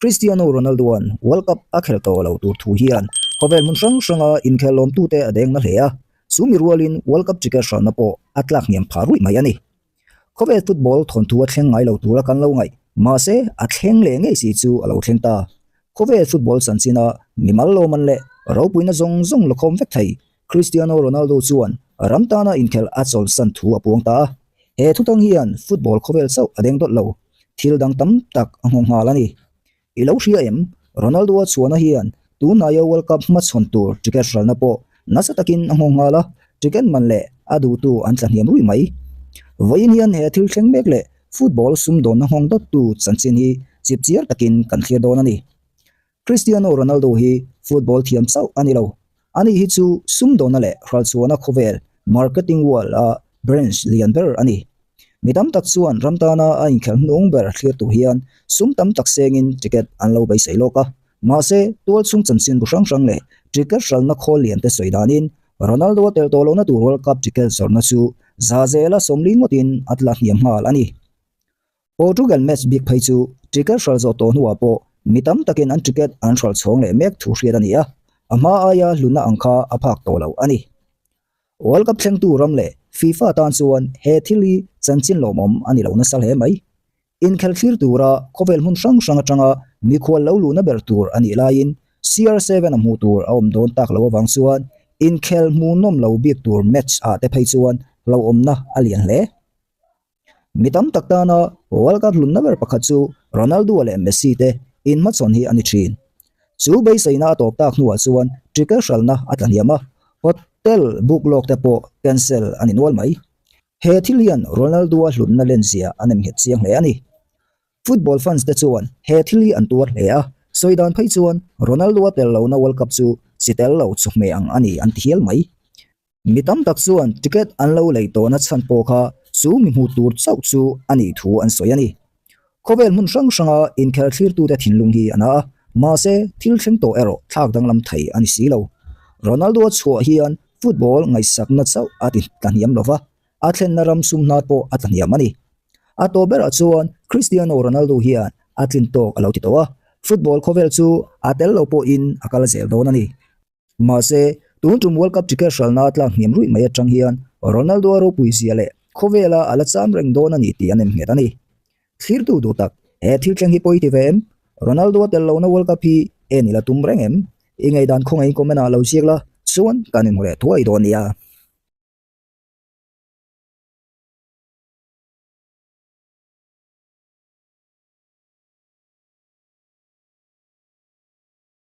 Cristiano Ronaldo-a'n World Cup a khelh tawh lo tur thu hian khawvel hmun hrang hranga inkhel lawmtute a deng na hle a, chu mi rualin World Cup ticket hralhna pawh a tlak hniam phah ruih mai a ni. Khawvel football thawnthu a thleng ngai lo tura kan lo ngaih, mahse a thleng leh ngei si chu a lo thleng ta. Khawvel football chanchina mimal lawman leh ropuina zawng zawng la khawm vek thei Cristiano Ronaldo chuan ram tana inkhelh a chawlhsan thu a puang ta a. He thutang hian football khawvel chauh a deng dawt lo, thil dang tam tak a nghawng nghal a ni. I lo hria em? Ronaldo-a chhuahna hian tunhnaia World Cup hmachhawn tur ticket hralhna pawh nasa takin a nghawng nghal a, ticket man leh a duhtu an tla hniam rui mai. Vawiin hian he thil thleng mek leh football sumdawnna nghawng dawttu chanchin hi chipchiar takin kan thlir dawn a ni. Cristiano Ronaldo hi football thiam chauh a ni lo. Ani hi chu sumdawnna leh hralchhuahna khawvel, marketing world, a branch lian ber a ni. Mi tam tak chuan ram tana a inkhelh hnung ber thlir tur hian sum tam tak sengin ticket an lo beisei lawk a. Mahse, tualchhung chanchin bu hrang hrang leh ticket hralhna khawl lian te sawi danin Ronaldo a tel tawh lohna tur World Cup ticket zawrhna chu za zela 40 ngawtin a tla hniam nghal a ni. Portugal match bik phei chu ticket hralh zawh tawh hnuah pawh mi tam takin an ticket an hralh chhawng leh mek thu hriat a ni a, a hma aia hlutna ang kha a phak tawh lo a ni. World Cup thlengtu ram leh FIFA tan chuan he thil hi chanchin lawmawm a ni lo nasa hle mai. Inkhel thlir tura khawvel hmun hrang hrang atanga mikhual lo luhna ber tur a nih laiin CR7 a hmuh tur a awm dawn tak loh avang chuan inkhel hmuhnawm lo bik tur match ah te phei chuan hlauhawmna a lian hle. Mi tam tak tana World Cup hlunna ber pakhat chu Ronaldo leh Messi te inhmachhawn hi a ni thin. Chu beiseina a tawp tak hnuah chuan ticket hralhna a tla hniam a, hotel book lawk te pawh cancel a ni nual mai. He thil hian Ronaldo-a hlutna lenzia a nemnghet chiang hle a ni. Football fans te chuan he thil hi an tuar hle a, sawi dan phei chuan Ronaldo-a tel lohna World Cup chu chi tel lo chawhmeh ang a ni an ti hial mai. Mi tam tak chuan ticket an lo lei tawhna chhan pawh kha chu mi hmuh tur chauh chu a nih thu an sawi a ni. Khawvel hmun hrang hranga inkhel thlirtute thinlung hi a na a, mahse thil thleng tawh erawh thlak danglam thei a ni si lo. Ronaldo-a chhuah hian football ngaihsakna chauh a ti tlahniam lo va, a thlenna ram sum hnar pawh a tlahniam a ni. A tawp berah chuan Cristiano Ronaldo hian a tlin tawk a lo ti tawh a, football khawvel chu a tel lo pawhin a kal zel dawn a ni. Mahse, tun tum World Cup ticket hralhna a tlak hniam ruih mai atang hian Ronaldo a ropui zia leh khawvela a la cham reng dawn a ni tih an emnghet a ni. Thlirtu duh tak, he thil thleng hi pawi ti ve em? Ronaldo a tel lohna World Cup hi en i la tum reng em? I ngaihdan khawngaihin comment ah lo ziak la, chuan kan inhmu leh thuai dawn nia.